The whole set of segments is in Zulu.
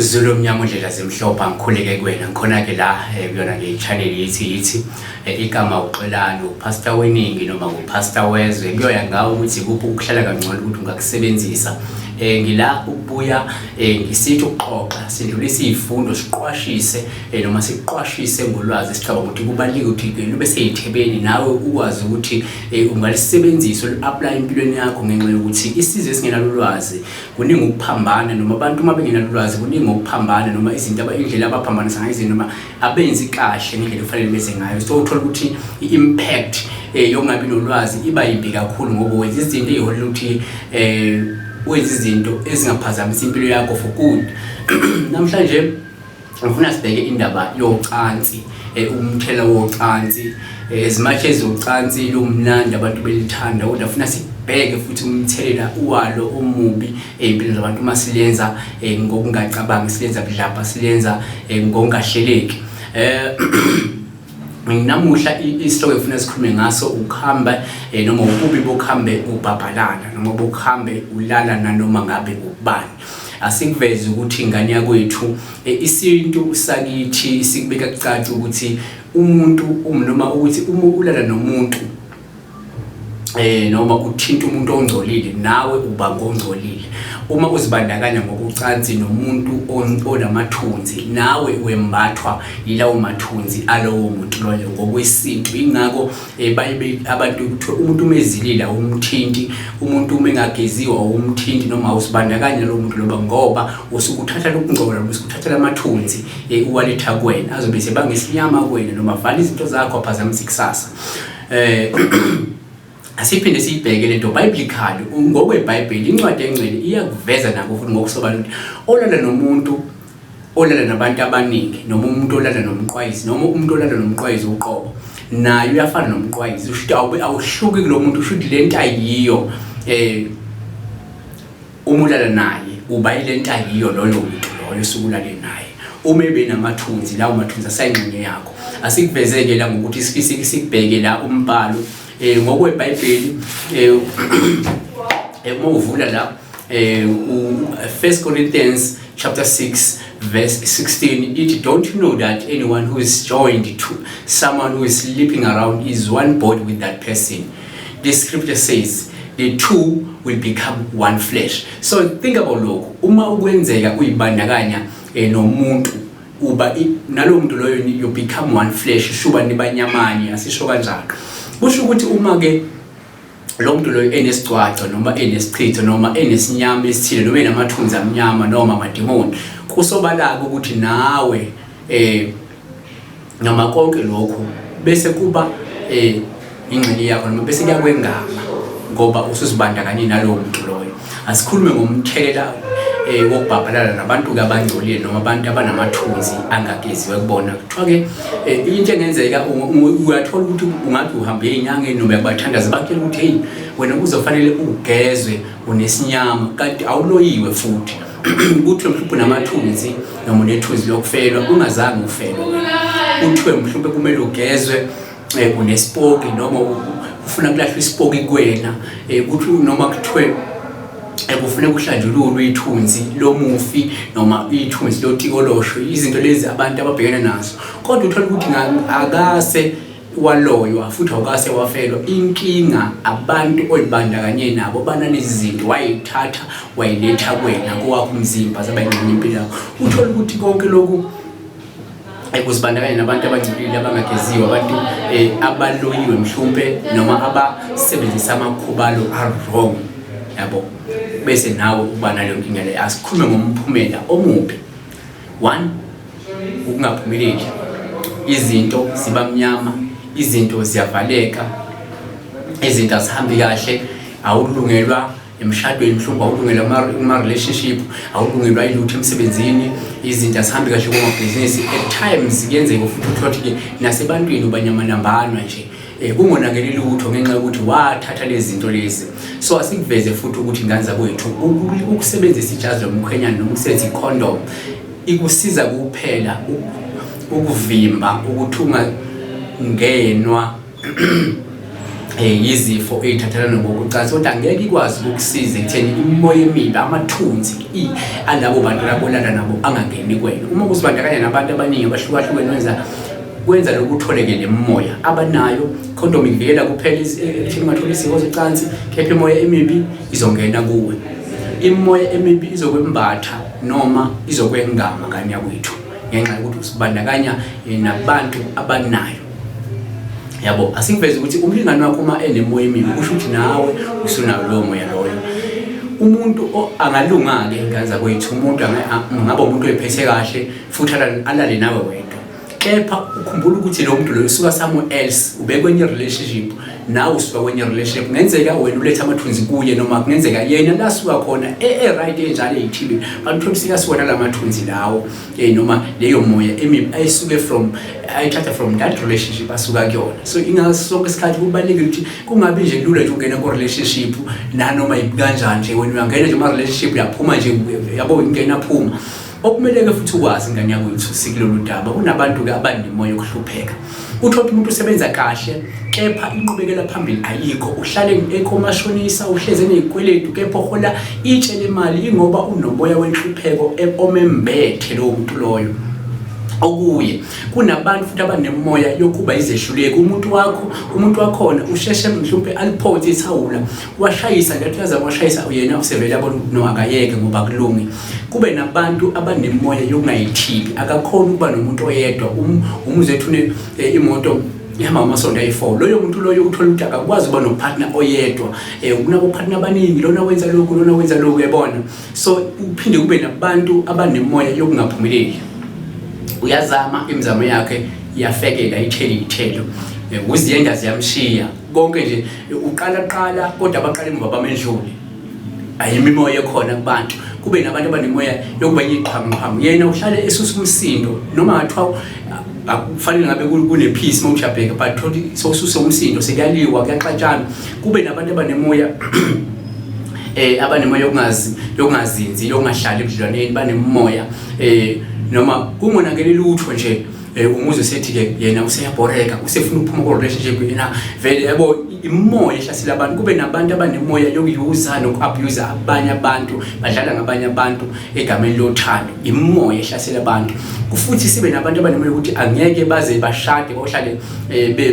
Zulu omnyama undlela zimhlophe, angikhuleke kuwena. Ngikhona-ke la kuyona-ke i-channel yithi igama uXolani, uPastor weningi noma nguPastor wezwe, kuyoya ngawe ukuthi ikuphi ukuhlala kangcono ukuthi ungakusebenzisa. Ngila ukubuya ngisithi ukuxoxa, sidlulise iy'fundo, siqwashise noma siqwashise ngolwazi esicabanga ukuthi kubalulekile ukuthi lube sey'thebeni, nawe ukwazi ukuthi ungalisebenzisa ulu-apply empilweni yakho, ngenxa yokuthi isizwe esingenalo ulwazi kuningi ukuphambana, noma abantu uma bengenalo ulwazi kuningi ukuphambana, noma izinto indlela abaphambanisa ngayo izinto, noma abenzi kahle ngendlela ekufanele benze ngayo. So uthola ukuthi i-impact yokungabi nolwazi iba yimbi kakhulu, ngoba wenza izinto ey'holela ukuthi wenza izinto ezingaphazamisa impilo yakho for good. Namhlanje ngifuna sibheke indaba yocansi, umthela wocansi. As much as ucansi lumnandi, abantu belithanda, kodwa funa sibheke futhi umthelela walo omubi ey'mpilweni zabantu uma silenza ngokungacabangi, silenza budlabha, silenza ngokungahleleki. Namuhla isihloko engifuna sikhulume ngaso ukuhamba noma ububi bokuhambe ubhabhalana noma bokuhambe ulala nanoma ngabe ubani. Asikuveze ukuthi, ingane yakwethu, isintu sakithi sikubeka kucace ukuthi umuntu noma ukuthi uma ulala nomuntu noma uthinta umuntu ongcolile, nawe uba ngongcolile. Uma uzibandakanya ngokucansi nomuntu onamathunzi, nawe wembathwa yilawo mathunzi alowo muntu loyo ngokwesintu. Ingakho baye abantu kuthiwa umuntu uma ezilile awumthinti, umuntu uma engageziwe awumthinti, noma awusibandakanya nalowo muntu loba, ngoba usuke uthatha lokungcola, usuke uthatha lamathunzi uwaletha kuwena, azobe sebanga isinyama kuwena noma vala izinto zakho, aphazamisa ikusasa. Asiphinde siyibheke lento biblically, ngokweBhayibheli. Incwadi engcwele iyakuveza nako futhi ngokusobala ukuthi olala nomuntu olala nabantu abaningi, noma umuntu olala nomqwayizi, noma umuntu olala nomqwayizi uqobo, naye uyafana nomqwayizi. Usho ukuthi awuhluki kulo muntu, usho ukuthi lento ayiyo uma ulala naye uba yilento ayiyo loyo muntu loyo osukulale naye. Uma ebenamathunzi, lawo mathunzi asayingxenye yakho. Asikuvezeke la ngokuthi sikubheke la umbhalo ngokweBhayibheli. Uma uvula la 1 Corinthians chapter 6 verse 16, ithi, "Don't you know that anyone who is joined to someone who is sleeping around is one body with that person? The scripture says the two will become one flesh." So think about lokhu: uma ukwenzeka uyibandakanya nomuntu, uba nalowo muntu loyo, you become one flesh, shuba nibanyamanye, asisho kanjalo. Kusho ukuthi uma ke lo muntu loyo enesigcwagcwa noma enesichitho noma enesinyama esithile noma enamathunzi amnyama noma amadimoni, kusobala ukuthi nawe noma konke lokhu bese kuba ingxenye yakho noma bese kuyakwengama, ngoba usuzibandakanye nalowo muntu loyo. Asikhulume ngomthelela wokubhabhalana nabantu-ke abangcolile noma abantu abanamathunzi angageziwe kubona. Kuthiwa-ke into engenzeka, uyathola ukuthi ungathi uhambe ey'nyangeni noma uyakubathandaza, bakutshela ukuthi, "Hey wena, kuzofanele ugezwe, unesinyama," kanti awuloyiwe. Futhi kuthiwe mhlawumbe unamathunzi noma unethunzi lokufelwa, ungazange ufelwe. Kuthiwe mhlawumbe kumele ugezwe, unesipoki, noma ufuna kulahlwa isipoki kuwena. Kuthi noma kuthiwe kufuneka uhlanjululwe ithunzi lomufi noma ithunzi lotikolosho. Izinto lezi abantu ababhekene nazo, kodwa uthola ukuthi akase waloywa futhi awukase wafelwa. Inkinga, abantu oyibandakanye nabo banalezi zinto, wayithatha wayiletha kuwena kowakho umzimba, zaba ingxenye impilo yakho. Uthola ukuthi konke lokhu kuzibandakanya nabantu abangcolile, abangageziwe, abantu abaloyiwe mhlawumbe noma abasebenzisa amakhubalo a-wrong yabo, bese nawe uba naleyo nkinga leyo. Asikhulume ngomphumela omubi. One, ukungaphumeleli, izinto ziba mnyama, izinto ziyavaleka, izinto azihambi kahle, awulungelwa emshadweni mhlawumbe, awulungelwa kuma-relationship, awulungelwa ilutho emsebenzini, izinto azihambi kahle kumabhizinisi. At times kuyenzeka futhi uthole ukuthi-ke nasebantwini ubanyamanambanwa nje, kungonakeli lutho ngenxa yokuthi wathatha lezi zinto lezi. So asikuveze futhi ukuthi, ingane zakwethu, ukusebenzisa ijazi lomkhwenyana noma ukusebenzisa i-condom ikusiza kuphela ukuvimba ukuthi ungangenwa. Yizifo ey'thathelana ngokocansi, kodwa angeke ikwazi ukukusiza ekutheni imimoya emibi, amathunzi alabo bantu labolala nabo angangeni kuwena. Uma uzibandakanya nabantu abaningi abahlukahlukene, wenza lokhu utholeke nemimoya abanayo. Condom ikuvikela kuphela ekutheni ungatholi izifo zocansi, kepha imoya emibi izongena kuwe. Imoya emibi izokwembatha noma izokwengama, ngane yakwethu, ngenxa yokuthi usibandakanya nabantu abanayo, yabo. Asikuveze ukuthi umlingani wakho uma enemoya emibi, kusho ukuthi nawe usunawo lowo moya loyo. Umuntu angalunga-ke, ngane zakwethu, umuntu ngabe umuntu oyiphethe kahle futhi alale nawe wedwa, kepha ukhumbula ukuthi lo muntu loyo usuka somewhere else, ube kwenye relationship, nawe usuka kwenye relationship. Kungenzeka wena uletha amathunzi kuye, noma kungenzeka yena la suka khona e-right enjalo eyithile, but uthola usika siwona la mathunzi lawo, noma leyo moya emibi ayisuke from ayithatha from that relationship asuka kuyona. So ingaso sonke isikhathi kubalulekile ukuthi kungabi nje lula nje ukungena ku-relationship nanoma kanjani nje. Wena uyangena nje kuma-relationship, uyaphuma nje, yabo, ingena phuma. Okumele-ke futhi ukwazi, ingane yakwethu, sikulolu daba, kunabantu-ke abanemoya yokuhlupheka. Uthola ukuthi umuntu usebenza kahle, kepha inqubekela phambili ayikho, uhlale ekomashonisa, uhleze ney'kweletu, kepha uhola itshe lemali, ingoba unomoya wenhlupheko omembethe lowo muntu loyo okuye. Kunabantu futhi abanemoya yokuba izehluleki. Umuntu wakho, umuntu wakhona usheshe mhlawumbe aliphonse ithawula, washayisa nje, athi uyazama, washayisa, yena usevele yabona ukuthi no, akayeke ngoba kulungi. Kube nabantu abanemoya yokungayithibi, akakhona ukuba nomuntu oyedwa. Umuzi ethu imoto ihamba ngamasondo ayi-4, loyo muntu loyo uthola ukuthi akakwazi ukuba nopartner oyedwa, kunabo-partner abaningi, lona wenza lokhu, lona wenza lokhu, yabona. So uphinde kube nabantu abanemoya yokungaphumeleli, uyazama, imizamo yakhe iyafekela, ithele iy'thelo, uziyenda ziyamshiya konke nje, uqala qala kodwa abaqala emuva bamendlule. Ayimimoya ekhona kubantu. Kube nabantu abanemoya yokuba yiqhamuqhamu, yena uhlale esusa umsindo, noma ngathiwa akufanele ngabe kune-peace uma uyabheka, but thothi sowususe umsindo, sekuyaliwa, kuyaxatshana. Kube nabantu abanemoya yokungazinzi, yokungahlali ebudlelwaneni, banemoya noma kungonakele lutho nje, umuzwe sethi ke yena useyabhoreka, usefuna ukuphuma ku relationship yena vele, yabo. Imoya ehlasela abantu. Kube nabantu abanemoya yokuyuza noku-abuse abanye abantu, badlala ngabanye abantu egameni lothando, imoya ehlasela abantu. Futhi sibe nabantu abanemoya yokuthi angeke baze bashade, bohlale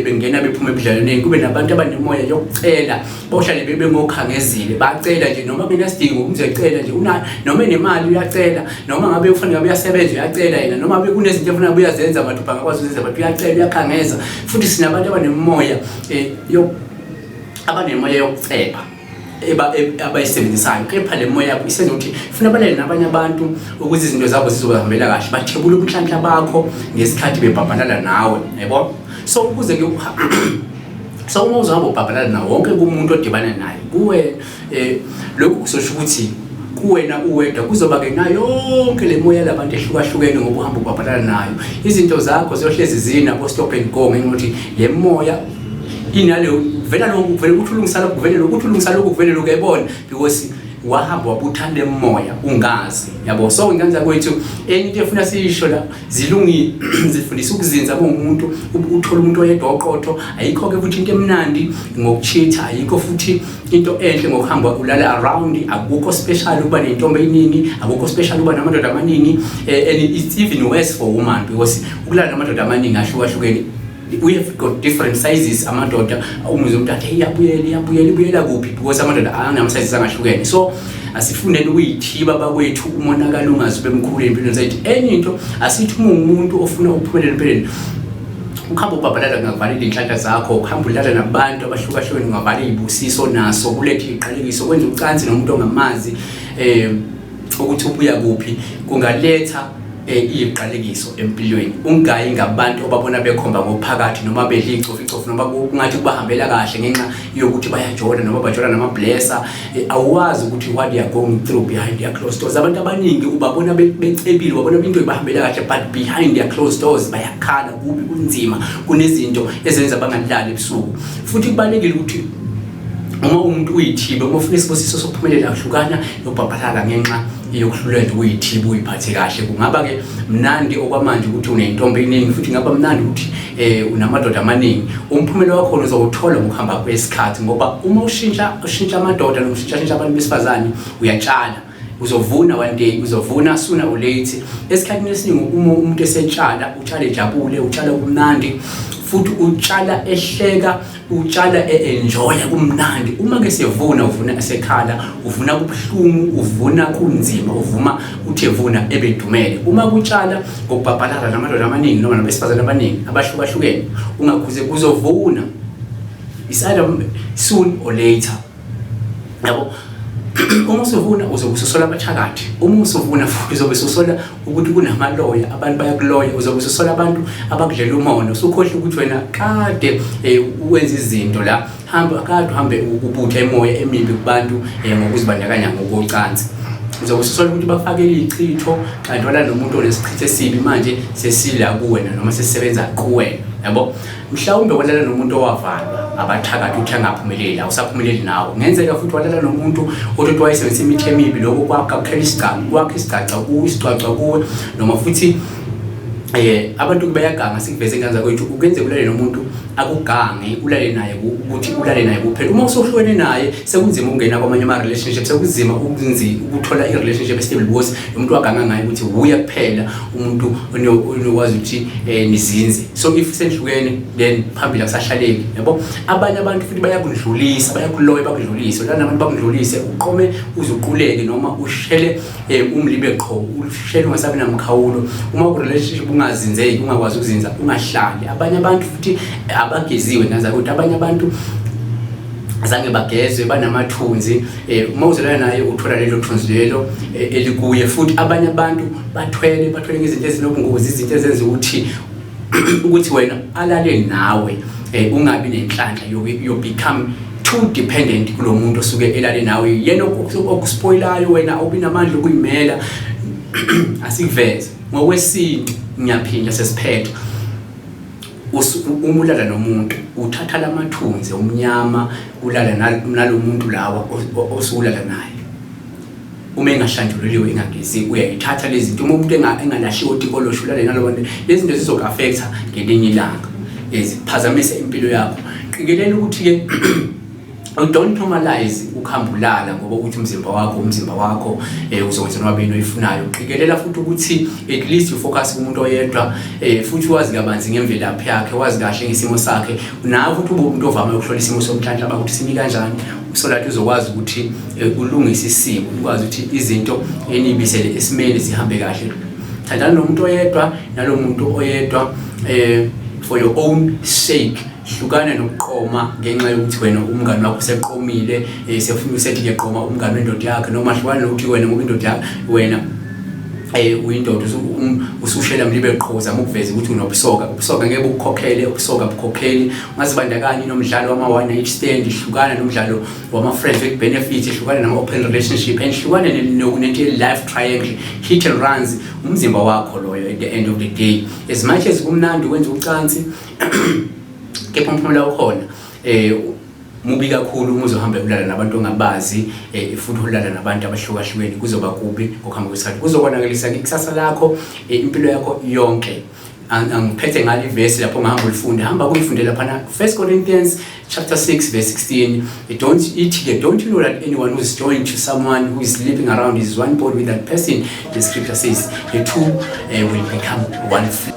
bengena bephuma ebudlelwaneni. Kube nabantu abanemoya yokucela, bohlale bengokhangezile, bacela nje noma kunesidingo, umze ecela nje una, noma enemali uyacela, noma ngabe ufanele ngabe uyasebenza uyacela yena, noma ngabe kunezinto efuna uyazenza mathupha angakwazi ukuzenza, but uyacela, uyakhangeza. Futhi sinabantu abanemoya abanemoya yokuceba abayisebenzisayo, kepha le moya yabo isenza ukuthi funa balele nabanye abantu ukuze izinto zabo zizohambela kahle, bathebule ubunhlanhla bakho ngesikhathi bebhabhalala nawe, yabo. So ukuze ke so uma uzohamba ubhabhalala nawo wonke kumuntu odibana naye kuwe, lokhu kusosho ukuthi kuwena uwedwa kuzoba ke nayo yonke le moya labantu ehlukahlukene, ngoba uhamba ubhabhalala nayo. Izinto zakho ziyohlezi zinabo stop and go, ngenxa yokuthi le moya inaleyo vela lokhu kuvele ukuthi ulungisa lokhu, kuvele lokhu, ukuthi ulungisa lokhu, kuvele lokhu, yayibona, because wahamba wabuthanda emoya ungazi, yabo. So ingane zakwethu, enye into efuna siyisho la, zilungi zifundisa ukuzinza kuwumuntu, uthola umuntu oyedwa oqotho. Ayikho-ke futhi into emnandi ngokuchitha, ayikho futhi into enhle ngokuhamba ulala around, akukho special ukuba nentombi eyiningi, akukho special ukuba namadoda amaningi, and it's even worse for woman, because ukulala namadoda amaningi ahlukahlukene, we have got different sizes amadoda. Umuze umuntu athi iyabuyela, iyabuyela, ibuyela kuphi? Because amadoda anama-sizes angahlukene. So asifundeni ukuyithiba bakwethu, umonakalo ungazi ube mkhulu empilweni zethu. Enye into asithi, uma umuntu ofuna ukuphumelela empilweni, ukuhamba ubhabhalala kungakuvalela iy'nhlanhla zakho, ukuhamba ulala nabantu abahlukahlukene ungavala iy'busiso naso, kulethe iy'qalekiso. Kwenza ucansi nomuntu ongamazi ukuthi ubuya kuphi kungaletha iyiqalekiso empilweni. Ungayi ngabantu obabona bekhomba ngophakathi, noma bedla icoficofi, noma kungathi kubahambela kahle ngenxa yokuthi bayajola, noma bajola nama-blesser. Awuwazi ukuthi what they are going through behind their closed doors. Abantu abaningi ubabona becebile, ubabona into ibahambela kahle, but behind their closed doors bayakhala, kubi, kunzima, kunezinto ezenza bangalali ebusuku. Futhi kubalulekile ukuthi uma umuntu uyithibe, uma ufuna isibusiso sokuphumelela, hlukana nobhabhalala ngenxa yokuhluleka ukuyithiba uyiphathe kahle. Kungaba-ke mnandi okwamanje ukuthi unentombi eningi, futhi ngaba mnandi ukuthi unamadoda amaningi. Umphumela wakhona uzowuthola ngokuhamba kwesikhathi, ngoba uma ushintsha ushintsha amadoda noma ushintsha abantu besifazane, uyatshala, uzovuna one day, uzovuna sooner or late. Esikhathini esiningi uma umuntu esetshala, utshala ejabule, utshala kumnandi, futhi utshala ehleka, utshala e-enjoya kumnandi. Uma ke sevuna, uvuna esekhala, uvuna kubuhlungu, uvuna kunzima, uvuma uthi evuna ebedumele. Uma kutshala ngokubhabhalala namadoda amaningi noma nabesifazane abaningi abahlukahlukene, ungakhuze, kuzovuna. It's either soon or later, yabo. Uma usuvuna uzobe ususola abathakathi. Uma usuvuna futhi uzobe ususola ukuthi kunamaloya, abantu bayakuloya, uzobe ususola abantu abakudlela umona, usukhohle ukuthi wena kade wenza izinto la, hamba kade uhambe ubutha emoya emibi kubantu ngokuzibandakanya ngokocansi. Uzobe ususola ukuthi bafakele ichitho, kanti wala nomuntu onesichitho esibi manje sesila kuwena noma sesisebenza kuwena, yabo. Mhlawumbe walala nomuntu owavalwa abathakathi uthi angaphumeleli, awusaphumeleli nawe. Kungenzeka futhi walala nomuntu othi wayesebenzisa imithi emibi, lokho kwakukhela isigcaca, kwakha isigcaca kuwe, isigcwagcwa kuwe. Noma futhi abantu bayaganga, sikuveze ingane zakwethu, ukenzeka ulale nomuntu akugange, ulale naye ukuthi ulale naye kuphela. Uma usuhlukene naye sekunzima ukungena kwamanye ama-relationship, sekunzima ukuthola i-relationship estable, because lo muntu waganga ngaye ukuthi wuye kuphela umuntu onokwazi ukuthi nizinze. So if senihlukene, then phambili akusahlaleki, yabo. Abanye abantu futhi bayakudlulisa, bayakuloya, bakudlulise. Lana abantu bakudlulise, uqome uze uquleke noma ushele umlibe qho, ushele ungasabi namkhawulo. Uma ku-relationship ungazinzeki, ungakwazi ukuzinza, ungahlali. Abanye abantu futhi abageziwe naza ukuthi abanye abantu zange bagezwe, banamathunzi. Uma uzolala naye uthola lelo thunzi lelo elikuye. Futhi abanye abantu bathwele ngezinto ezinobungozi, izinto ezenza ukuthi wena alale nawe ungabi nenhlanhla, you become too dependent kulo muntu osuke elale nawe, yena okuspoilayo, wena awubinamandla okuyimela. Asikuveze ngokwesintu, ngiyaphinda, sesiphetho. Uma ulala nomuntu uthatha lamathunzi omnyama, ulala nalo muntu lawa osukulala naye, uma engahlanjululiwe, engagezi, uyayithatha lezi zinto. Uma umuntu engalahliwe otikolosho, ulale nalo bantu, lezi zinto zizoku-affecta ngelinye ilanga, ziphazamise impilo yakho. Qikelela ukuthi-ke don't normalize ukuhamba ulala ngoba ukuthi umzimba wakho, umzimba wakho, uzokwenza noma yini oyifunayo. Qikelela futhi ukuthi at least you focus kumuntu oyedwa, futhi wazi kabanzi ngemvelaphi yakhe, wazi kahle ngesimo sakhe. Nawe futhi ube umuntu ovame ukuhlola isimo somnhlanhla ukuthi simi kanjani, so that uzokwazi ukuthi ulungise isimo, ukwazi ukuthi izinto enibisele esimeni zihambe kahle. Thandana nomuntu oyedwa, nalo muntu oyedwa, for your own sake. Hlukana nokuqoma ngenxa yokuthi wena umngani wakho useqomile, sefuna usethi kuyaqoma umngani wendoda yakhe, noma hlukana nokuthi wena ngoba indoda yakho, wena uyindoda, usushela mlibe qho, uzama ukuveza ukuthi unobusoka. Ubusoka ngeke bukukhokhele, ubusoka bukhokheli. Ungazibandakanyi nomdlalo wama-one night stand, hlukana nomdlalo wama-friends with benefits, hlukana nama-open relationship, and hlukana nento ye-life triangle, hit and runs. Umzimba wakho loyo. At the end of the day, as much as kumnandi ukwenza ucansi, kepha umphumela ukhona mubi kakhulu uma uzohamba ulala nabantu ongabazi, futhi ulala nabantu abahlukahlukene. Kuzoba kubi ngokuhamba kwesikhathi, kuzokonakalisa ikusasa lakho, impilo yakho yonke. Angiphethe ngalo ivesi lapho ngihamba ulifunde, hamba kuyifundela phana, 1 Corinthians chapter 6 verse 16. Don't ithi ke, "Don't you know that anyone who is joined to someone who is sleeping around is one body with that person? The scripture says the two will become one flesh."